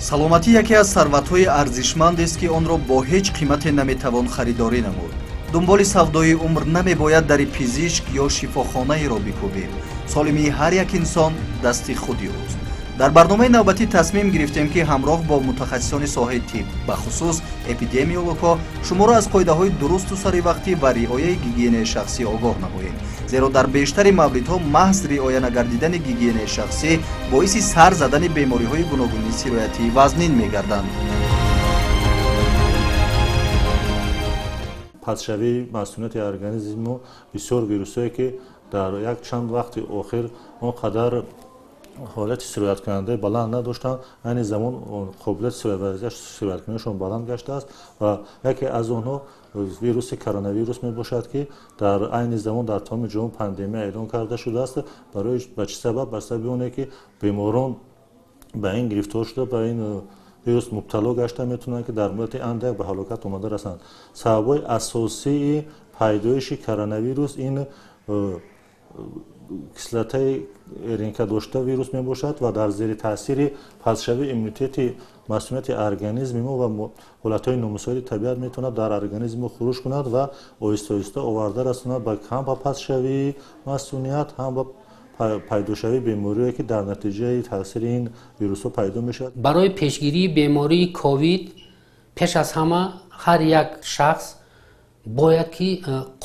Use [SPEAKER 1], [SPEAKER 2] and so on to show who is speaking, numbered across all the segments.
[SPEAKER 1] Саломатӣ яке аз сарватҳои арзишмандест, ки онро бо ҳеҷ қимате наметавон харидорӣ намуд. Дунболи савдои умр намебояд дари пизишк ё шифохонаеро бикӯбем. Солимии ҳар як инсон дасти худи ӯст. Дар барномаи навбатӣ тасмим гирифтем, ки ҳамроҳ бо мутахассисони соҳаи тиб, бахусус эпидемиологҳо, шуморо аз қоидаҳои дурусту саривақтӣ ва риояи гигиенаи шахсӣ огоҳ намоем, зеро дар бештари мавридҳо маҳз риоя нагардидани гигиенаи шахсӣ боиси сар задани бемориҳои гуногуни сироятии вазнин мегарданд.
[SPEAKER 2] Пастшавии масунияти организми мо бисёр вирусҳое, ки дар як чанд вақти охир он қадар ҳолати сирояткунандаи баланд надоштанд, айни замон қобилияти сирояткунияшон баланд гаштааст ва яке аз онҳо вируси коронавирус мебошад, ки дар айни замон дар тамоми ҷаҳон пандемия эълон карда шудааст. Барои ба чӣ сабаб? Ба сабаби оне ки беморон ба ин гирифтор шуда, ба ин вирус мубтало гашта, метавонанд, ки дар муддати андак ба ҳалокат омада расанд. Сабабҳои асосии пайдоиши коронавирус ин кислотаи РНК дошта вирус мебошад ва дар зери таъсири пастшавии иммунитети масунияти организми мо ва ҳолатҳои номусоиди табиат метавонад дар организми мо хуруҷ кунад ва оҳиста оҳиста оварда расонад ба ҳам ба пастшавии масуният, ҳам ба пайдошавии бемориҳое, ки дар натиҷаи таъсири ин вирусҳо пайдо мешавад.
[SPEAKER 3] Барои пешгирии бемории ковид пеш аз ҳама ҳар як шахс бояд ки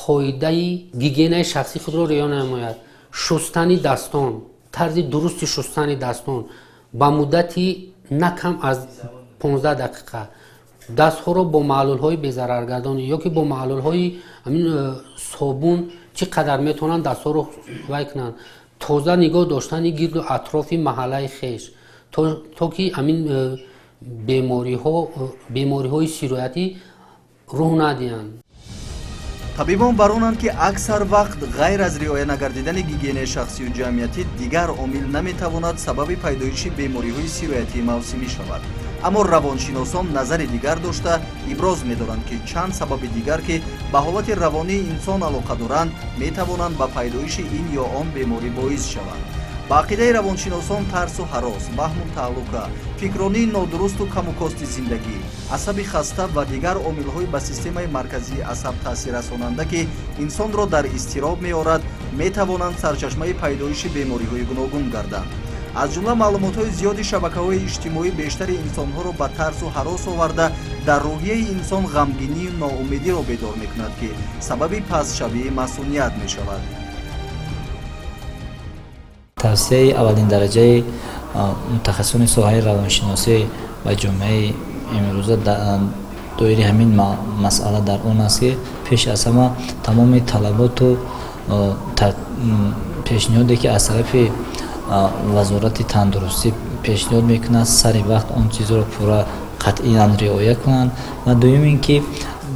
[SPEAKER 3] қоидаи гигиенаи шахсии худро риоя намояд. Шустани дастон, тарзи дурусти шустани дастон ба муддати на кам аз 15 дақиқа, дастҳоро бо маҳлулҳои безараргардон ё ки бо маҳлулҳои ҳамин собун чӣ қадар метавонанд дастҳоро вай кунанд, тоза нигоҳ доштани гирду атрофи маҳаллаи хеш, то ки ҳамин бемориҳои сироятӣ рӯҳ надиҳанд.
[SPEAKER 1] Табибон бар онанд, ки аксар вақт ғайр аз риоя нагардидани гигиенаи шахсию ҷамъиятӣ дигар омил наметавонад сабаби пайдоиши бемориҳои сироятии мавсимӣ шавад. Аммо равоншиносон назари дигар дошта, иброз медоранд, ки чанд сабаби дигар, ки ба ҳолати равонии инсон алоқа доранд, метавонанд ба пайдоиши ин ё он беморӣ боис шаванд. Ба ақидаи равоншиносон, тарсу ҳарос, ваҳму таҳлука, фикронии нодурусту камукости зиндагӣ, асаби хаста ва дигар омилҳои ба системаи марказии асаб таъсиррасонанда, ки инсонро дар изтироб меорад, метавонанд сарчашмаи пайдоиши бемориҳои гуногун гарданд. Аз ҷумла маълумотҳои зиёди шабакаҳои иҷтимоӣ бештари инсонҳоро ба тарсу ҳарос оварда, дар рӯҳияи инсон ғамгинию ноумедиро бедор мекунад, ки сабаби пастшавии масуният мешавад.
[SPEAKER 4] Тавсияи аввалин дараҷаи мутахассисони соҳаи равоншиносӣ ва ҷомеаи имрӯза доири ҳамин масъала дар он аст, ки пеш аз ҳама тамоми талаботу пешниҳоде, ки аз тарафи вазорати тандурустӣ пешниҳод мекунад, сари вақт он чизро пурра қатъиян риоя кунанд. Ва дуюм ин ки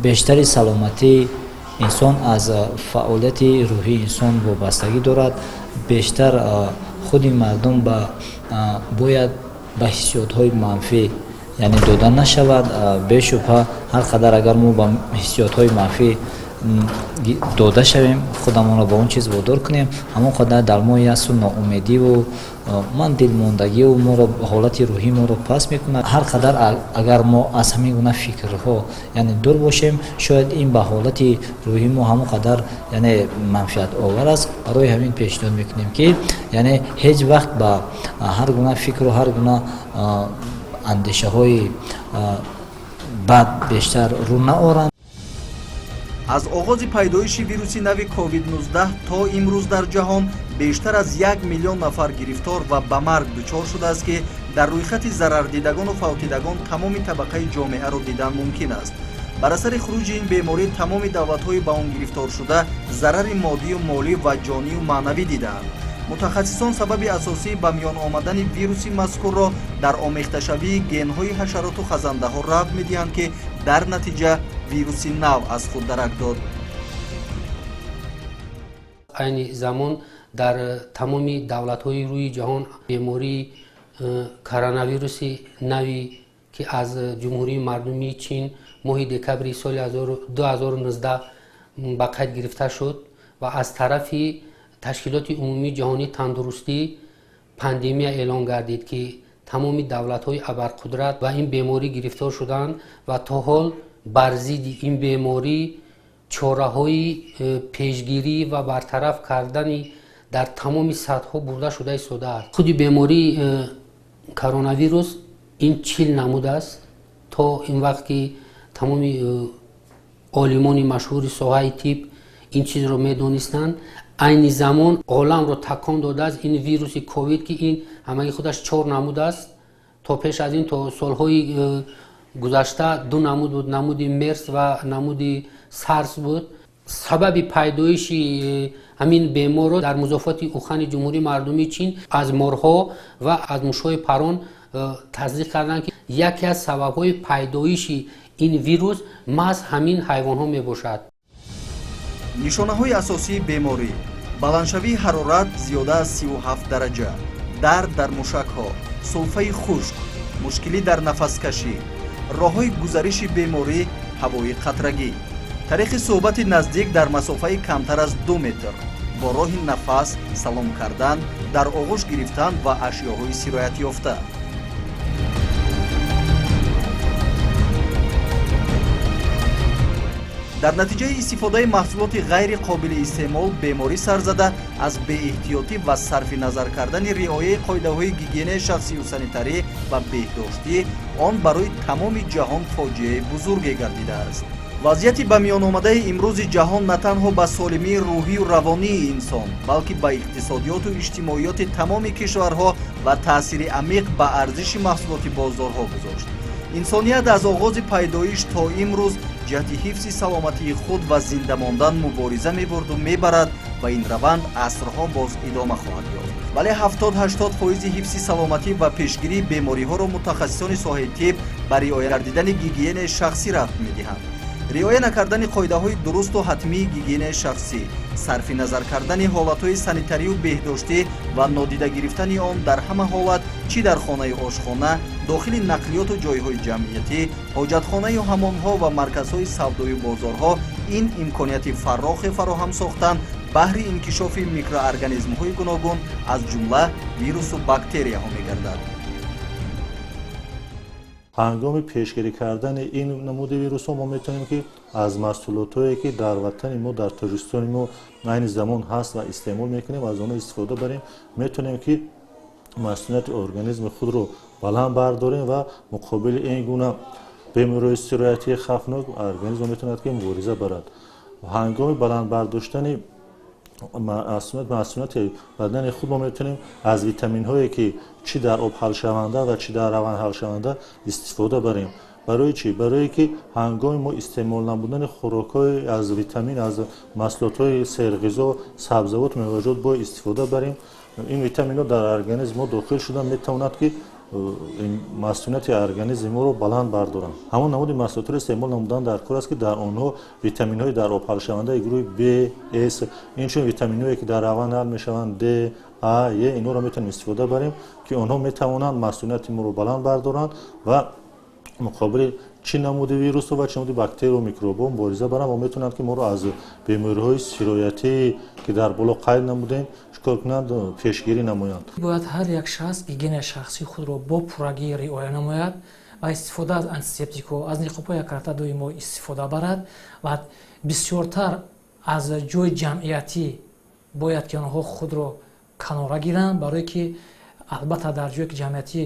[SPEAKER 4] бештари саломатии инсон аз фаъолияти рӯҳии инсон вобастагӣ дорад. Бештар худи мардум бояд ба ҳиссиётҳои манфӣ, яъне, дода нашавад. Бешубҳа, ҳар қадар агар мо ба ҳиссиётҳои манфӣ дода шавем, худамонро ба он чиз водор кунем, ҳамон қадар дар мо ясу ноумедиву ман дилмондагиву моро, ҳолати рӯҳии моро паст мекунад. Ҳар қадар агар мо аз ҳамин гуна фикрҳо, яъне, дур бошем, шояд ин ба ҳолати рӯҳии мо ҳамон қадар, яъне, манфиатовар аст. Барои ҳамин пешниҳод мекунем, ки, яъне, ҳеҷ вақт ба ҳар гуна фикру ҳар гуна андешаҳои бад бештар рӯ наоранд.
[SPEAKER 1] Аз оғози пайдоиши вируси нави COVID-19 то имрӯз дар ҷаҳон бештар аз 1 миллион нафар гирифтор ва ба марг дучор шудааст, ки дар рӯйхати зарардидагону фавтидагон тамоми табақаи ҷомеаро дидан мумкин аст. Бар асари хуруҷи ин беморӣ тамоми давлатҳои ба он гирифторшуда зарари моддию молӣ ва ҷонию маънавӣ дидаанд. Мутахассисон сабаби асосии ба миён омадани вируси мазкурро дар омехташавии генҳои ҳашароту хазандаҳо рабт медиҳанд, ки дар натиҷа вируси нав аз худ дарак дод.
[SPEAKER 3] Айни замон дар тамоми давлатҳои рӯи ҷаҳон бемории коронавируси нави, ки аз Ҷумҳурии Мардумии Чин моҳи декабри соли 2019 ба қайд гирифта шуд ва аз тарафи Ташкилоти Умумии Ҷаҳонии Тандурустӣ пандемия эълон гардид, ки Тамоми давлатҳои абарқудрат ба ин беморӣ гирифтор шуданд ва то ҳол бар зидди ин беморӣ чораҳои пешгирӣ ва бартараф кардани дар тамоми сатҳҳо бурда шуда истодааст. Худи бемории коронавирус ин 40 намуд аст. То ин вақт ки тамоми олимони машҳури соҳаи тиб ин чизро медонистанд, айни замон оламро такон додааст ин вируси ковид, ки ин ҳамаги худаш 4 намуд аст. То пеш аз ин, то солҳои гузашта 2 намуд буд, намуди мерс ва намуди сарс буд. Сабаби пайдоиши ҳамин беморро дар музофоти Ухани Ҷумҳурии Мардумии Чин аз морҳо ва аз мушҳои парон тасдиқ карданд, ки яке аз сабабҳои пайдоиши ин вирус маҳз ҳамин ҳайвонҳо мебошад.
[SPEAKER 1] Нишонаҳои асосии беморӣ: баландшавии ҳарорат зиёда аз 37 дараҷа, дард дар мушакҳо, сулфаи хушк, мушкилӣ дар нафаскашӣ, роҳҳои гузариши беморӣ ҳавои қатрагӣ, тариқи суҳбати наздик дар масофаи камтар аз 2 метр, бо роҳи нафас, салом кардан, дар оғӯш гирифтан ва ашёҳои сироятёфта. Дар натиҷаи истифодаи маҳсулоти ғайри қобили истеъмол беморӣ сар зада, аз беэҳтиётӣ ва сарфи назар кардани риояи қоидаҳои гигиенаи шахсию санитарӣ ва беҳдоштӣ он барои тамоми ҷаҳон фоҷиаи бузурге гардидааст. Вазъияти ба миён омадаи имрӯзи ҷаҳон на танҳо ба солимии рӯҳию равонии инсон, балки ба иқтисодиёту иҷтимоиёти тамоми кишварҳо ва таъсири амиқ ба арзиши маҳсулоти бозорҳо гузошт. Инсоният аз оғози пайдоиш то имрӯз ҷиҳати ҳифзи саломатии худ ва зинда мондан мубориза мебурду мебарад ва ин раванд асрҳо боз идома хоҳад ёфт. Вале 70-80 фоизи ҳифзи саломатӣ ва пешгирии бемориҳоро мутахассисони соҳаи тиб ба риоя гардидани гигиенаи шахсӣ рабт медиҳанд. Риоя накардани қоидаҳои дурусту ҳатмии гигиенаи шахсӣ, сарфи назар кардани ҳолатҳои санитарию беҳдоштӣ ва нодида гирифтани он дар ҳама ҳолат, чӣ дар хонаи ошхона, дохили нақлиёту ҷойҳои ҷамъиятӣ, ҳоҷатхонаю ҳамомҳо ва марказҳои савдою бозорҳо, ин имконияти фарохе фароҳам сохтан баҳри инкишофи микроорганизмҳои гуногун, аз ҷумла вирусу бактерияҳо мегардад.
[SPEAKER 2] Ҳангоми пешгирӣ кардани ин намуди вирусҳо мо метавонем, ки аз маҳсулотҳое, ки дар ватани мо, дар Тоҷикистони мо айни замон ҳаст ва истеъмол мекунем, аз онҳо истифода барем. Метавонем, ки масунияти организми худро баланд бардорем ва муқобили ин гуна бемориҳои сироятии хавфнок организм метавонад, ки мубориза барад. Ҳангоми баланд бардоштани масунияти бадани худ мо метавонем аз витаминҳое, ки чӣ дар об ҳалшаванда ва чӣ дар раванд ҳалшаванда, истифода барем. Барои чӣ? Барое ки ҳангоми мо истеъмол намудани хӯрокҳои аз витамин, аз маҳсулотҳои серғизо, сабзавот, меваҷот бояд истифода барем. Ин витаминҳо дар организм мо дохил шуда метавонад, ки масунияти организми моро баланд бардоранд. Ҳамон намуди маҳсулотро истеъмол намудан дар кор аст, ки дар онҳо витаминҳои дар об ҳалшавандаи гурӯҳи Б, С, инчунин витаминҳое, ки дар раванд ҳал мешаванд, Д, А, Е, инҳоро метавонем истифода барем, ки онҳо метавонанд масунияти моро баланд бардоранд ва муқобили чӣ намуди вирусу ва чӣ намуди бактерию микробҳо мубориза баранд ва метавонанд, ки моро аз бемориҳои сироятие, ки дар боло қайд намудем, чикор кунанд, пешгирӣ намоянд.
[SPEAKER 5] Бояд ҳар як шахс гигиенаи шахсии худро бо пуррагӣ риоя намояд ва истифода аз антисептикҳо, аз ниқобҳои яккарата доимо истифода барад ва бисёртар аз ҷои ҷамъиятӣ бояд, ки онҳо худро канора гиранд, барое ки албатта дар ҷое ки ҷамъиятӣ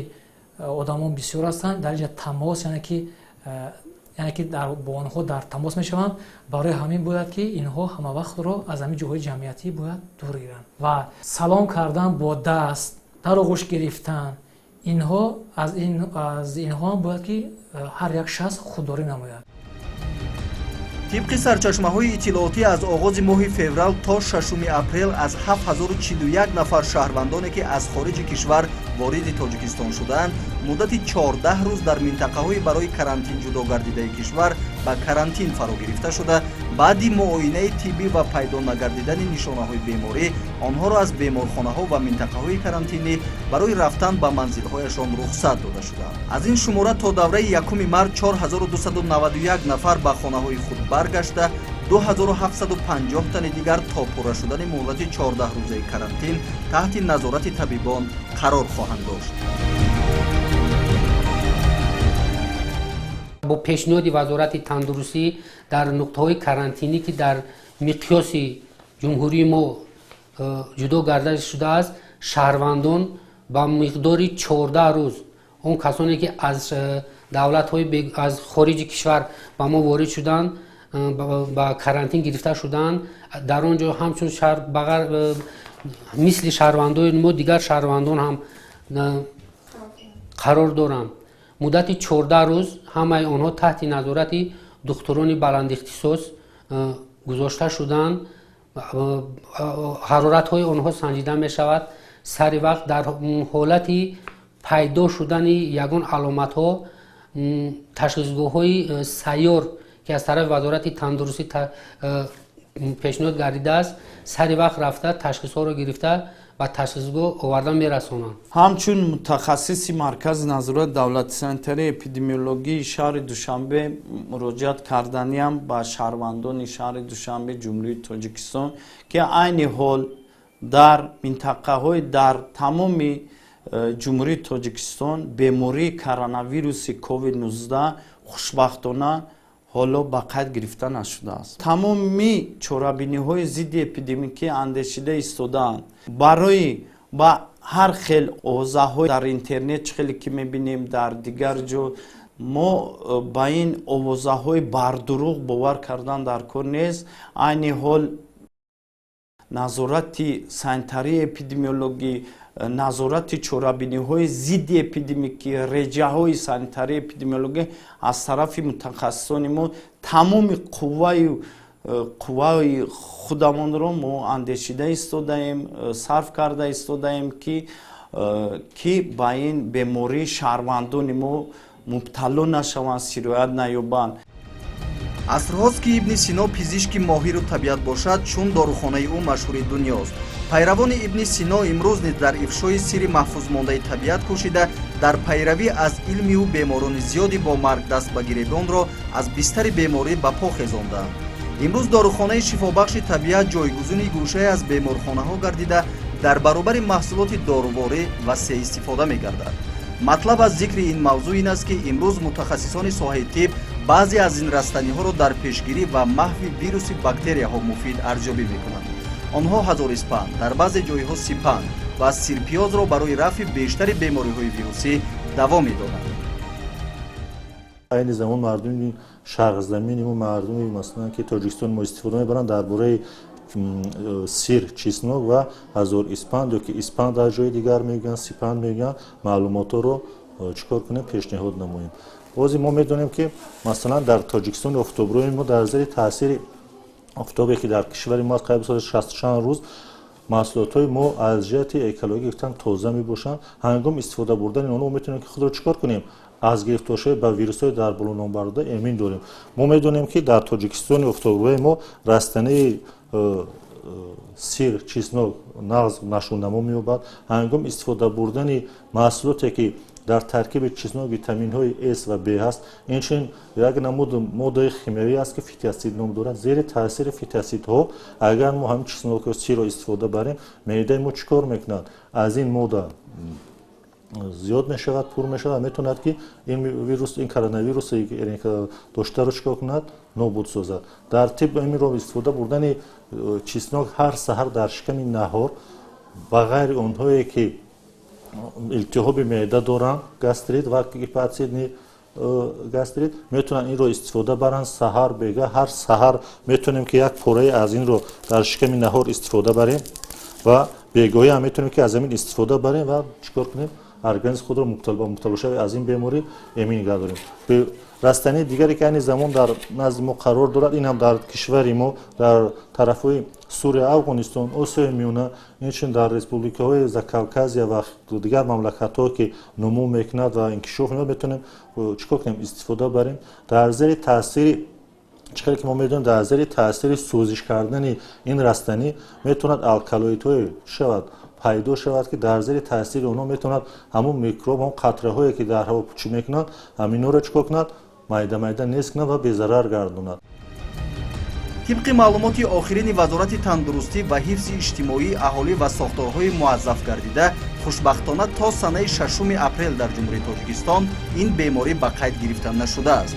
[SPEAKER 5] одамон бисёр ҳастанд, дар инҷа тамос, яъне ки бо онҳо дар тамос мешаванд. Барои ҳамин бояд, ки инҳо ҳамавақт худро аз ҳамин ҷоҳои ҷамъиятӣ бояд дур гиранд ва салом кардан бо даст, дар оғӯш гирифтан, инҳо аз инҳо бояд, ки ҳар як шахс худдорӣ намояд.
[SPEAKER 1] Тибқи сарчашмаҳои иттилоотӣ, аз оғози моҳи феврал то 6 апрел аз 7041 нафар шаҳрвандоне, ки аз хориҷи кишвар вориди Тоҷикистон шудаанд, муддати 14 рӯз дар минтақаҳои барои карантин ҷудо гардидаи кишвар ба карантин фаро гирифта шуда, баъди муоинаи тиббӣ ва пайдо нагардидани нишонаҳои беморӣ онҳоро аз беморхонаҳо ва минтақаҳои карантинӣ барои рафтан ба манзилҳояшон рухсат дода шуданд. Аз ин шумора то давраи 1 март 4291 нафар ба хонаҳои худ баргашта, 2750 тани дигар то пурра шудани муҳлати 14 рӯзаи карантин таҳти назорати табибон қарор хоҳанд дошт.
[SPEAKER 3] Бо пешниҳоди Вазорати тандурустӣ дар нуқтаҳои карантинӣ, ки дар миқёси ҷумҳурии мо ҷудо гарда шудааст, шаҳрвандон ба миқдори 14 рӯз, он касоне ки аз давлатҳои аз хориҷи кишвар ба мо ворид шуданд, ба карантин гирифта шуданд. Дар он ҷо ҳамчун мисли шаҳрвандони мо дигар шаҳрвандон ҳам қарор доранд. Муддати 14 рӯз ҳамаи онҳо таҳти назорати духтурони баландихтисос гузошта шуданд. Ҳароратҳои онҳо санҷида мешавад. Сари вақт дар ҳолати пайдо шудани ягон аломатҳо ташхисгоҳҳои сайёр, ки аз тарафи Вазорати тандурустӣ пешниҳод гардидааст, сари вақт рафта, ташхисҳоро гирифта, ба ташхисгоҳ оварда мерасонанд.
[SPEAKER 6] Ҳамчун мутахассиси Маркази назорати давлати санитарии эпидемиологии шаҳри Душанбе муроҷиат карданиам ба шаҳрвандони шаҳри Душанбе, Ҷумҳурии Тоҷикистон, ки айни ҳол дар минтақаҳои дар тамоми Ҷумҳурии Тоҷикистон бемории коронавируси COVID-19 хушбахтона ҳоло ба қайд гирифта нашудааст. Тамоми чорабиниҳои зидди эпидемикӣ андешида истодаанд. Барои ба ҳар хел овозаҳо дар интернет, чӣ хеле ки мебинем дар дигар ҷо, мо ба ин овозаҳои бардурӯғ бовар кардан дар кор нест. Айни ҳол назорати санитарии эпидемиологӣ, назорати чорабиниҳои зидди эпидемикӣ, реҷаҳои санитарии эпидемиологӣ аз тарафи мутахассисони мо тамоми қувваи худамонро мо андешида истодаем, сарф карда истодаем, ки ба ин беморӣ шаҳрвандони мо мубтало нашаванд, сироят наёбанд.
[SPEAKER 1] Асрҳост, ки Ибни Сино пизишки моҳиру табиат бошад, чун дорухонаи ӯ машҳури дунёст. Пайравони Ибни Сино имрӯз низ дар ифшои сирри маҳфузмондаи табиат кӯшида, дар пайравӣ аз илми ӯ беморони зиёде бо марг даст ба гиребонро аз бистари беморӣ ба по хезондаанд. Имрӯз дорухонаи шифобахши табиат ҷойгузини гӯшае аз беморхонаҳо гардида, дар баробари маҳсулоти доруворӣ васеъ истифода мегардад. Матлаб аз зикри ин мавзӯъ ин аст, ки имрӯз мутахассисони соҳаи тиб баъзе аз ин растаниҳоро дар пешгирӣ ва маҳви вирусу бактерияҳо муфид арзёбӣ мекунанд. Онҳо ҳазориспанд, дар баъзе ҷойҳо сипанд ва сирпиёзро барои рафъи бештари бемориҳои вирусӣ даво медонанд.
[SPEAKER 2] Айни замон мардуми шарқзамини мо, мардуми, масалан, ки Тоҷикистони мо истифода мебаранд дар бораи сир, чеснок ва ҳазор испанд ё ки испанд дар ҷои дигар мегӯянд, сипанд мегӯянд, маълумотҳоро чӣ кор кунем, пешниҳод намоем. Бози мо медонем, ки масалан дар Тоҷикистони офтобрӯи мо дар зери таъсири офтобе, ки дар кишвари мо аз қариби соли шасту чанд рӯз, маҳсулотҳои мо аз ҷиҳати экологӣ гуфтан тоза мебошанд. Ҳангоми истифода бурдани онҳо мо метавонем, ки худро чӣ кор кунем, аз гирифторшавӣ ба вирусҳои дар боло номбарда эмин дорем. Мо медонем, ки дар Тоҷикистони офтобрӯи мо растании сир, чеснок нағз нашъунамо меёбад. Ҳангоми истифода бурдани маҳсулоте, ки дар таркиби чеснок витаминҳои С ва Б ҳаст, инчунин як намуд моддаи химиявӣ аст, ки фитоацид ном дорад. Зери таъсири фитоацидҳо агар мо ҳамин чеснокро, сирро истифода барем, меъдаи мо чӣ кор мекунад? Аз ин модда зиёд мешавад, пур мешавад, метавонад, ки ин вирус, ин коронавирусе доштаро чӣ кор кунад, нобуд созад. Дар тиб инро истифода бурдани чеснок ҳар саҳар дар шиками наҳор, ба ғайри онҳое ки илтиҳоби меъда доранд, гастрит ва гипоацидный гастрит, метавонанд инро истифода баранд. Саҳар бега, ҳар саҳар метавонем, ки як пораи аз инро дар шиками наҳор истифода барем ва бегоҳӣ ҳам метавонем, ки аз ҳамин истифода барем ва чӣ кор кунем, организм худро мубталошавӣ аз ин беморӣ эмин гардонем. Растании дигаре, ки айни замон дар назди мо қарор дорад, ин ҳам дар кишвари мо, дар тарафҳои Сурия, Афғонистон, Осиёи Миёна, инчунин дар республикаҳои Закавказия ва дигар мамлакатҳо, ки нумӯ мекунад ва инкишоф меёбад, метавонем чӣ кор кунем, истифода барем. Дар зери таъсири чӣ хеле ки мо медонем, дар зери таъсири сӯзиш кардани ин растанӣ метавонад алкалоидҳое шавад, пайдо шавад, ки дар зери таъсири онҳо метавонад ҳамун микроб, ҳамон қатраҳое, ки дар ҳаво пучӣ мекунанд, ҳаминҳоро чӣ кор кунад, майда майда нест кунад ва безарар гардонад.
[SPEAKER 1] Тибқи маълумоти охирини Вазорати тандурустӣ ва ҳифзи иҷтимоии аҳолӣ ва сохторҳои муаззаф гардида, хушбахтона то санаи 6 апрел дар Ҷумҳурии Тоҷикистон ин беморӣ ба қайд гирифта нашудааст.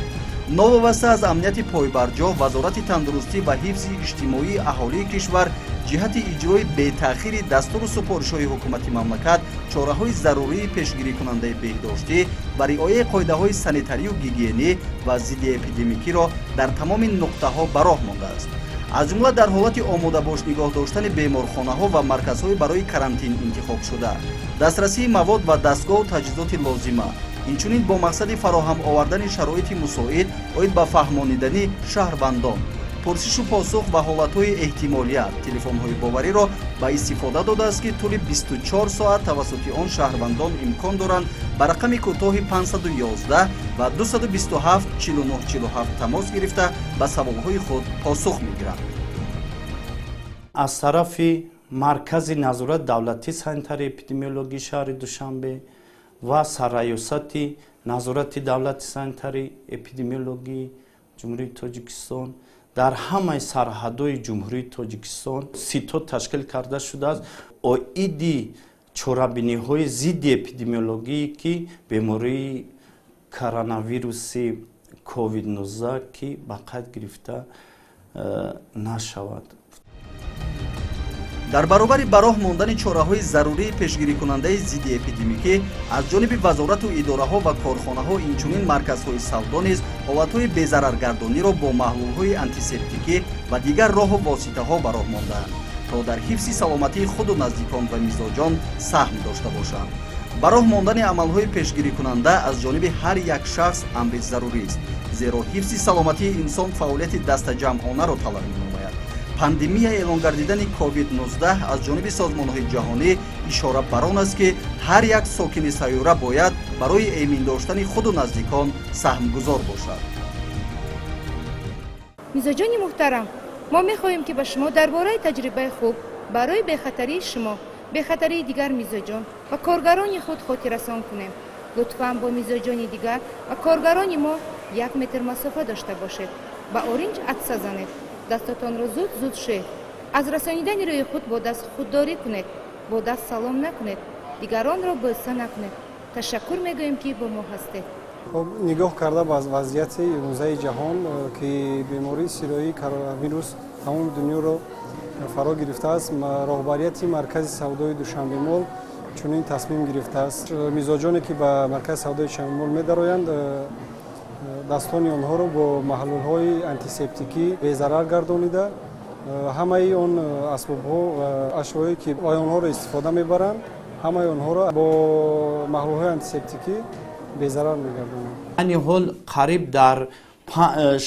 [SPEAKER 1] Новобаста аз амнияти пойбарҷо, Вазорати тандурустӣ ва ҳифзи иҷтимоии аҳолии кишвар ҷиҳати иҷрои бетаъхири дастуру супоришҳои ҳукумати мамлакат чораҳои зарурии пешгирикунандаи беҳдоштӣ ва риояи қоидаҳои санитарию гигиенӣ ва зиддиэпидемикиро дар тамоми нуқтаҳо ба роҳ мондааст. Аз ҷумла дар ҳолати омодабош нигоҳ доштани беморхонаҳо ва марказҳои барои карантин интихобшуда, дастрасии мавод ва дастгоҳу таҷҳизоти лозима, инчунин бо мақсади фароҳам овардани шароити мусоид оид ба фаҳмонидани шаҳрвандон, пурсишу посух ва ҳолатҳои эҳтимолият телефонҳои бовариро ба истифода додааст, ки тӯли 24 соат тавассути он шаҳрвандон имкон доранд ба рақами кӯтоҳи 511 ва 227 49 47 тамос гирифта ба саволҳои худ посух мегиранд.
[SPEAKER 6] Аз тарафи Маркази назорат давлатии санитарии эпидемиологии шаҳри Душанбе ва Сарраёсати назорати давлати санитарии эпидемиологии Ҷумҳурии Тоҷикистон дар ҳамаи сарҳадҳои Ҷумҳурии Тоҷикистон сито ташкил карда шудааст оиди чорабиниҳои зидди эпидемиологие, ки бемории коронавируси COVID-19 ки ба қайд гирифта нашавад.
[SPEAKER 1] Дар баробари ба роҳ мондани чораҳои зарурии пешгирикунандаи зиддиэпидемикӣ аз ҷониби вазорату идораҳо ва корхонаҳо, инчунин марказҳои савдо низ ҳолатҳои безараргардониро бо маҳлулҳои антисептикӣ ва дигар роҳу воситаҳо ба роҳ мондаанд, то дар ҳифзи саломатии худу наздикон ва мизоҷон саҳм дошта бошанд. Ба роҳ мондани амалҳои пешгирикунанда аз ҷониби ҳар як шахс амри зарурист, зеро ҳифзи саломатии инсон фаъолияти дастаҷамъонаро талаб менамояд. Пандемия эълон гардидани COVID-19 аз ҷониби созмонҳои ҷаҳонӣ ишора бар он аст, ки ҳар як сокини сайёра бояд барои эмин доштани худу наздикон саҳмгузор бошад.
[SPEAKER 7] Мизоҷони муҳтарам, мо мехоҳем, ки ба шумо дар бораи таҷрибаи хуб барои бехатарии шумо, бехатарии дигар мизоҷон ва коргарони худ хотиррасон кунем. Лутфан бо мизоҷони дигар ва коргарони мо 1 метр масофа дошта бошед, ба оринҷ атса занед, дастотонро зуд зуд шӯед, аз расонидани рӯи худ бо даст худдорӣ кунед, бо даст салом накунед, дигаронро бӯса накунед. Ташаккур мегӯем, ки бо мо ҳастед.
[SPEAKER 8] Хоб, нигоҳ карда ба вазъияти имрӯзаи ҷаҳон, ки бемории сироии коронавирус тамоми дунёро фаро гирифтааст, роҳбарияти маркази савдои Душанбемол чунин тасмим гирифтааст: мизоҷоне, ки ба маркази савдои Душанбемол медароянд, дастони онҳоро бо маҳлулҳои антисептикӣ безарар гардонида, ҳамаи он асбобҳо ва ашёое, ки онҳоро истифода мебаранд, ҳамаи онҳоро бо маҳлулҳои антисептикӣ безарар мегардонанд.
[SPEAKER 6] Айни ҳол қариб дар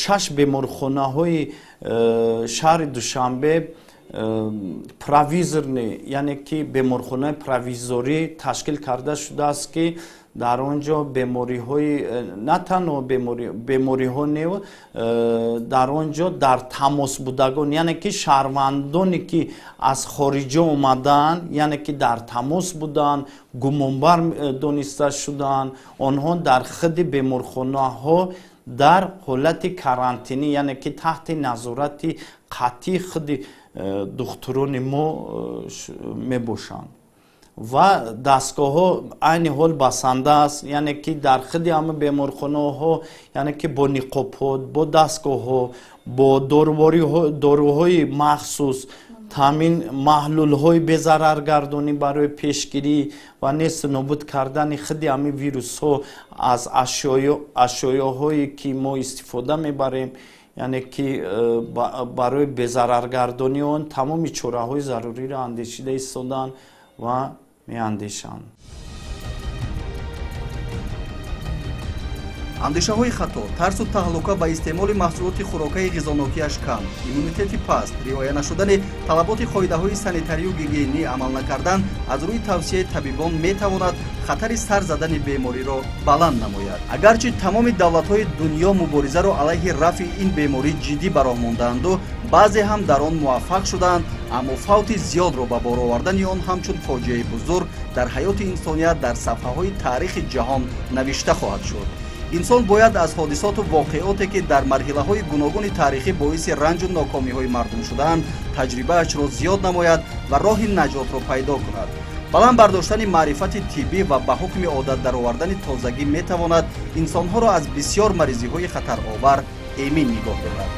[SPEAKER 6] шаш беморхонаҳои шаҳри Душанбе провизорный, яъне ки беморхонаи провизорӣ ташкил карда шудааст, ки дар он ҷо бемориҳои, на танҳо бемориҳо не, дар он ҷо дар тамосбудагон, яъне ки шаҳрвандоне, ки аз хориҷа омадаанд, яъне ки дар тамос буданд, гумонбар дониста шуданд, онҳо дар худи беморхонаҳо дар ҳолати карантинӣ, яъне ки таҳти назорати қатъии худи духтурони мо мебошанд ва дастгоҳҳо айни ҳол басанда аст, яъне ки дар худи ҳама беморхонаҳо, яъне ки бо ниқобҳо, бо дастгоҳҳо, бо доруҳои махсус таъмин, маҳлулҳои безараргардонӣ барои пешгирӣ ва несту нобуд кардани худи ҳамин вирусҳо аз ашёҳое, ки мо истифода мебарем, яъне ки барои безараргардонии он тамоми чораҳои заруриро андешида истодаанд ва меандешанд.
[SPEAKER 1] Андешаҳои хато, тарсу таҳлука ба истеъмоли маҳсулоти хӯрокаи ғизонокиаш кам, иммунитети паст, риоя нашудани талаботи қоидаҳои санитарию гигиенӣ, амал накардан аз рӯи тавсияи табибон метавонад хатари сар задани бемориро баланд намояд. Агарчи тамоми давлатҳои дунё муборизаро алайҳи рафъи ин беморӣ ҷиддӣ ба роҳ мондаанду баъзе ҳам дар он муваффақ шудаанд, аммо фавти зиёдро ба бор овардани он ҳамчун фоҷиаи бузург дар ҳаёти инсоният дар сафҳаҳои таърихи ҷаҳон навишта хоҳад шуд. Инсон бояд аз ҳодисоту воқеоте, ки дар марҳилаҳои гуногуни таърихӣ боиси ранҷу нокомиҳои мардум шудаанд, таҷрибаашро зиёд намояд ва роҳи наҷотро пайдо кунад. Баланд бардоштани маърифати тиббӣ ва ба ҳукми одат даровардани тозагӣ метавонад инсонҳоро аз бисьёр маризиҳои хатаровар эмин нигоҳ дорад.